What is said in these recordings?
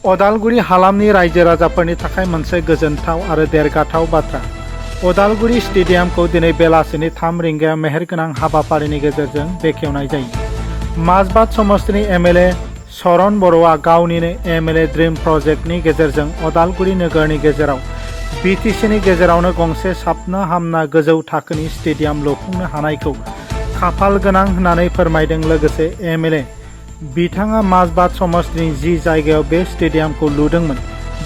अदालगुरि हालामनि रायजो राजाफोरनि थाखाय मोनसे गोजोनथाव आरो देरगाथाव बाथ्रा। अदालगुरि स्टेडियामखौ दिनै बेलासिनि 3 रिंगायाव मेहेरगोनां हाबाफारिनि गेजेरजों बेखेवनाय जायो। माजबाद समष्टिनि एमएलए बर'आ गावनिनो एमएलए ड्रीम प्रजेक्टनि गेजेरजों अदालगुरि नोगोरनि गेजेराव बिटिसिनि गेजेरावनो गंसे साबना हामना गोजौ थाखोनि स्टेडियाम लुफुंनो हानायखौ खाफाल गोनां होननानै फोरमायदों। लोगोसे एमएलए बिथाङा माजबाद समष्टिनि जि जायगायाव बे स्टेडियामखौ लुदोंमोन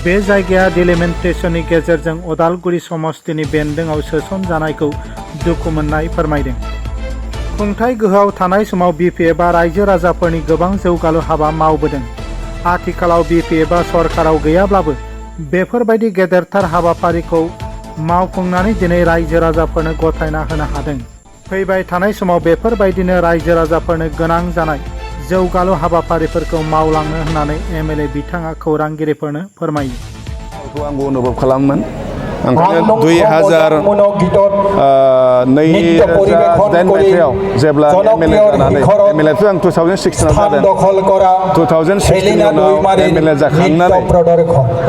बे जायगाया डिलिमिटेसननि गेजेरजों अदालगुरि समष्टिनि बेन्दोंआव सोसनजानायखौ दुखु मोननाय फोरमायदों। खुंथाय गोहोआव थानाय समाव बिपिएफआ रायजो राजाफोरनि गोबां जौगालु हाबा मावबोदों। आथिखालाव बिपिएफआ सरकाराव गैयाब्लाबो बेफोरबायदि गेदेरथार हाबाफारिखौ मावफुंनानै दिनै रायजो राजाफोरनो गथायना होनो हादों। फैबाय थानाय समाव बेफोरबायदिनो रायजो राजाफोरनो गोनां जानाय जौगालु हाबाफारिफोरखौ मावलांनो होननानै एमएलए बिथाङा खौरांगिरिफोरनो फोरमायो। आंबो अनुभव खालामोन। ओंखायनो 2002 मायथाइयाव जेब्ला एमएलए जानानै एमएलएथ' आं 2016 जादों। 2016 एमएलए जाखांनानै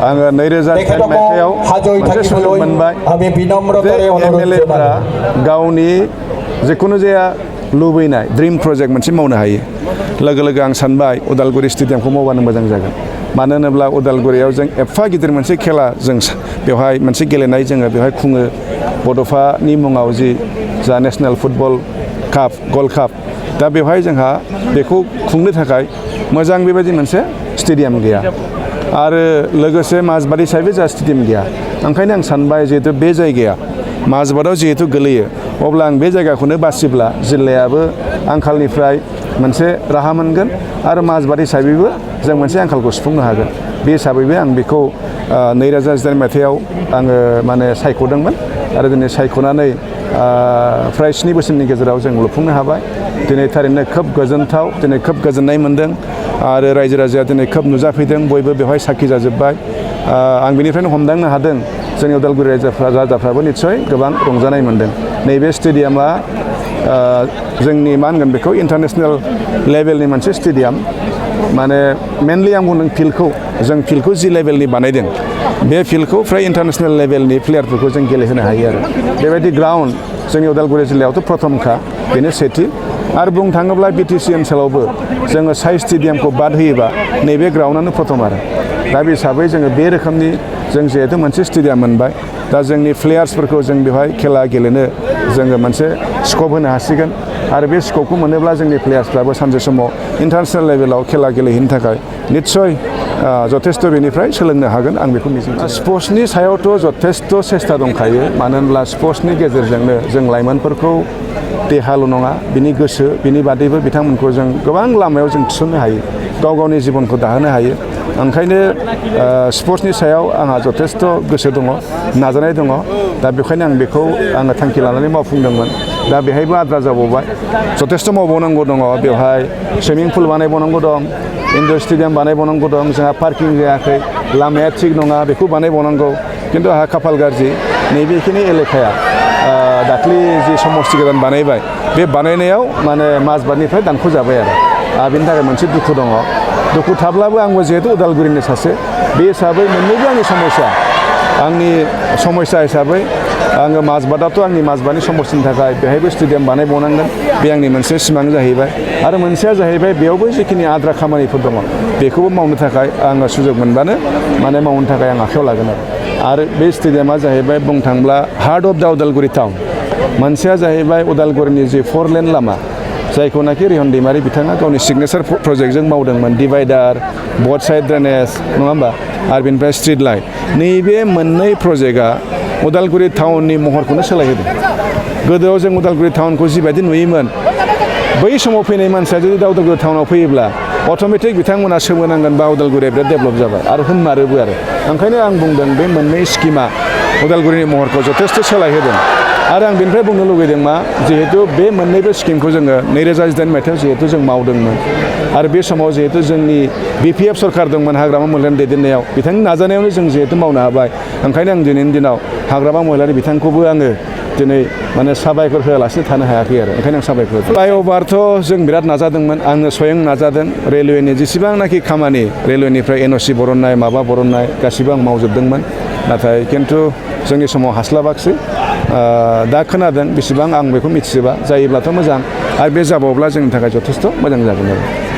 आङो 2010 मायथाइयाव मोनसे सुजुग मोनबाय जे एमएलएफ्रा गावनि जिखुनु जाया लुबैनाय ड्रीम प्रजेक्ट मोनसे मावनो हायो। लोगो लोगो आं सानबाय उदालगुरि स्टेडियामखौ मावबानो मोजां जागोन। मानो होनोब्ला उदालगुरियाव जों एफा गिदिर मोनसे खेला जों बेवहाय मोनसे गेलेनाय जोङो बेवहाय खुङो। बड'फानि मुङाव जि जा नेशनेल फुटबल काप गल्ड काप दा बेवहाय जोंहा बेखौ खुंनो थाखाय मोजां बेबायदि मोनसे स्टेडियाम गैया आरो लोगोसे माजबाद हिसाबै जा स्टेडियाम गैया। ओंखायनो आं सानबाय जिहेतु बे जायगाया माजबादाव जिहेतु गोलैयो अब्ला आं बे जायगाखौनो बासिब्ला जिल्लायाबो आंखालनिफ्राय मोनसे राहा मोनगोन आरो माजबाद हिसाबैबो जों मोनसे आंखालखौ सुफुंनो हागोन। बे हिसाबैबो आं बेखौ 2018 मायथाइयाव आङो माने सायख'दोंमोन आरो दिनै सायख'नानै फ्राय 7 बोसोरनि गेजेराव जों लुफुंनो हाबाय। दिनै थारैनो खोब गोजोनथाव, दिनै खोब गोजोननाय मोनदों आरो रायजो राजाया दिनै खोब नुजाफैदों, बयबो बेवहाय साखि जाजोब्बाय। आं बेनिफ्रायनो हमदांनो हादों जोंनि उदालगुरि राजाफ्राबो निस्सय गोबां रंजानाय मोनदों। नैबे स्टेडियामा जोंनि मा होनगोन बेखौ इन्टारनेशनेल लेभेलनि मोनसे स्टेडियाम। माने मेनलि आं बुंदों जों फिल्डखौ जि लेभेलनि बानायदों बे फिल्डखौ फ्राय इन्टारनेशनेल लेभेलनि प्लेयारफोरखौ जों गेलेहोनो हायो आरो बेबायदि ग्राउन्ड जोंनि उदालगुरि जिल्लायावथ' प्रथमखा, बेनो सेथि। आरो बुंनो थाङोब्ला बिटिसि ओनसोलावबो जोङो साइ स्टेडियामखौ बाद होयोबा नैबे ग्राउन्डआनो प्रथम आरो दा बे हिसाबै जोङो बे रोखोमनि जों जिहेतु मोनसे स्टेडियाम मोनबाय दा जोंनि प्लेयार्सफोरखौ जों बेवहाय खेला गेलेनो जोङो मोनसे स्कप होनो हासिगोन आरो बे स्कपखौ मोनोब्ला जोंनि प्लेयार्सफ्राबो सानसे समाव इन्टारनेशनेल लेभेलाव खेला गेलेहैनो थाखाय निस्सय जथेस्थ' बेनिफ्राय सोलोंनो हागोन आं बेखौ मिजिंथियो। स्पर्ट्सनि सायावथ' जथेस्थ' सेस्था दंखायो। मानो होनब्ला स्पर्ट्सनि गेजेरजोंनो जों लाइमोनफोरखौ देहाल' नङा बिनि गोसो बिनि बादैबो बिथांमोनखौ जों गोबां लामायाव जों थिसननो हायो, गाव गावनि जिबनखौ दाहोनो हायो। ओंखायनो स्पर्ट्सनि सायाव आंहा जथेस्थ' गोसो दङ, नाजानाय दङ। दा बेखायनो आं बेखौ आङो थांखि लानानै मावफुंदोंमोन। दा बेहायबो आद्रा जाबावबाय, जथेस्थ' मावबावनांगौ दङ। बेवहाय सुइमिं पुल बानायबावनांगौ दं, इनड'र स्टेडियाम बानायबावनांगौ दं। जोंहा पार्किं जायाखै, लामाया थिग नङा, बेखौ बानायबावनांगौ। खिन्थु आंहा खाफाल गाज्रि, नैबेखिनि एलेखाया दाख्लि जि समष्टि गोदान बानायबाय बे बानायनायाव माने माजबादनिफ्राय दानख'जाबाय आरो बेनि थाखाय मोनसे दुखु दङ। दुखु थाब्लाबो आंबो जिहेतु उदालगुरिनि सासे, बे हिसाबै मोननैबो आंनि समस्या हिसाबै आङो माजबादाथ' आंनि माजबादनि समस्यानि थाखाय बेहायबो स्टेडियाम बानायबावनांगोन, बे आंनि मोनसे सिमां जाहैबाय। आरो मोनसेया जाहैबाय बेयावबो जिखिनि आद्रा खामानिफोर दङ बेखौबो मावनो थाखाय आङो सुजुग मोनबानो माने मावनो थाखाय आं आखायाव लागोन आरो बे स्टेडियामा जाहैबाय बुंनो थाङोब्ला heart of the Udalguri town. मोनसेया जाहैबाय उदालगुरिनि जि 4 लेन लामा जायखौनाखि रिहन दैमारि बिथाङा गावनि सिगनेचार प्रजेक्टजों मावदोंमोन, डिभाइडार, बथ साइड ड्रेनेज नङा होमबा, आरो बेनिफ्राय स्ट्रिट लाइट। नैबे मोननै प्रजेक्टआ उदालगुरि टाउननि महरखौनो सोलायहोदों। गोदोआव जों उदालगुरि टाउनखौ जिबायदि नुयोमोन, बै समाव फैनाय मानसिया जुदि दा उदालगुरि टाउनाव फैयोब्ला अट'मेटिक बिथांमोना सोमोनांगोन बा उदालगुरिया बिराद डेभेलप जाबाय आरो होनमारोबो आरो। ओंखायनो आं बुंदों बे मोननै स्किमा उदालगुरिनि महरखौ जथेस्थ' सोलायहोदों। आरो आं बेनिफ्राय बुंनो लुगैदों मा, जिहेतु बे मोननैबो स्किमखौ जोङो 2018 मायथाइयाव जिहेतु जों मावदोंमोन आरो बे समाव जिहेतु जोंनि बिपिएफ सरकार दंमोन हाग्रामा महिलानि दैदेननायाव, बिथांनि नाजानायावनो जों जिहेतु मावनो हाबाय। ओंखायनो आं दिनैनि दिनाव हाग्रामा महिलानि बिथांखौबो आङो दिनै माने साबायखर होआलासिनो थानो हायाखै आरो ओंखायनो आं साबायखर होदों। फ्लाइअभारथ' जों बिराद नाजादोंमोन आंनो स्वयं नाजादों रेलवेनि जेसेबांनाखि खामानि रेलवेनिफ्राय एनअसि बरननाय माबा बरननाय गासिबो आं मावजोबदोंमोन नाथाय खिन्थु जोंनि समाव हास्लाबाखिसै दा खोनादों बेसेबां आं बेखौ मिथिजोबा जायोब्लाथ' मोजां आरो बे जाबावब्ला जोंनि थाखाय जथेस्थ' मोजां जागोन आरो